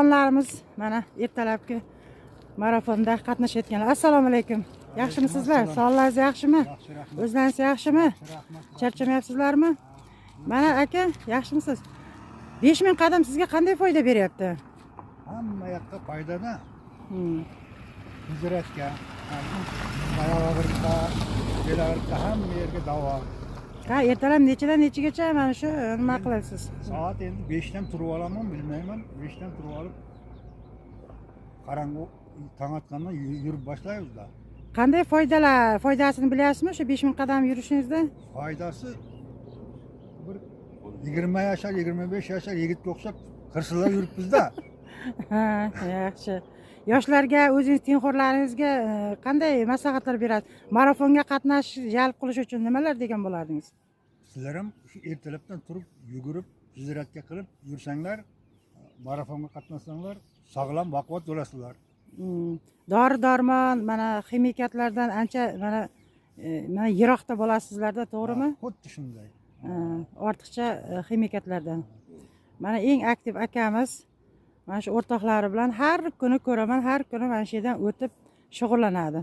Okaxonlarimiz mana ertalabki marafonda qatnashayotganlar. Assalomu alaykum. Yaxshimisizlar? Sog'ligingiz yaxshimi? Yaxshi, rahmat. O'zlaringiz yaxshimi? Rahmat. Charchamayapsizlarmi? Mana aka, yaxshimisiz? 5000 qadam sizga qanday foyda beryapti? Hamma yoqqa foydada. Hijratga, oyoq og'riqqa, bel og'riqqa, hamma yerga davo. Ha, ertalab nechadan nechagacha mana shu nima qilasiz? Soat endi 5dan turib olaman, bilmayman. 5dan turib olib, qorong'u, tong otgandan yurib boshlaymiz-da. Qanday foydalar, foydasini bilyapsizmi shu 5000 qadam yurishingizda? Foydasi bir 20 yashar, 25 yashar yigitga o'xshab qirsillab yuribmiz-da. Ha, yaxshi. Yoshlarga, o'zingiz tengqurlaringizga qanday maslahatlar berasiz? Marafonga qatnashish, jalb qilish uchun nimalar degan bo'lardingiz? Sizlar ham shu ertalabdan turib, yugurib, hijratga qilib yursanglar, marafonga qatnashsanglar, sog'lom, baquvvat bo'lasizlar. Dori darmon, mana ximikatlardan ancha mana mana yiroqda bo'lasizlarda, to'g'rimi? Ha, xuddi shunday. Ha, ortiqcha ximikatlardan. Mana eng aktiv akamiz mana shu o'rtoqlari bilan har kuni ko'raman, har kuni mana shu yerdan o'tib shug'ullanadi.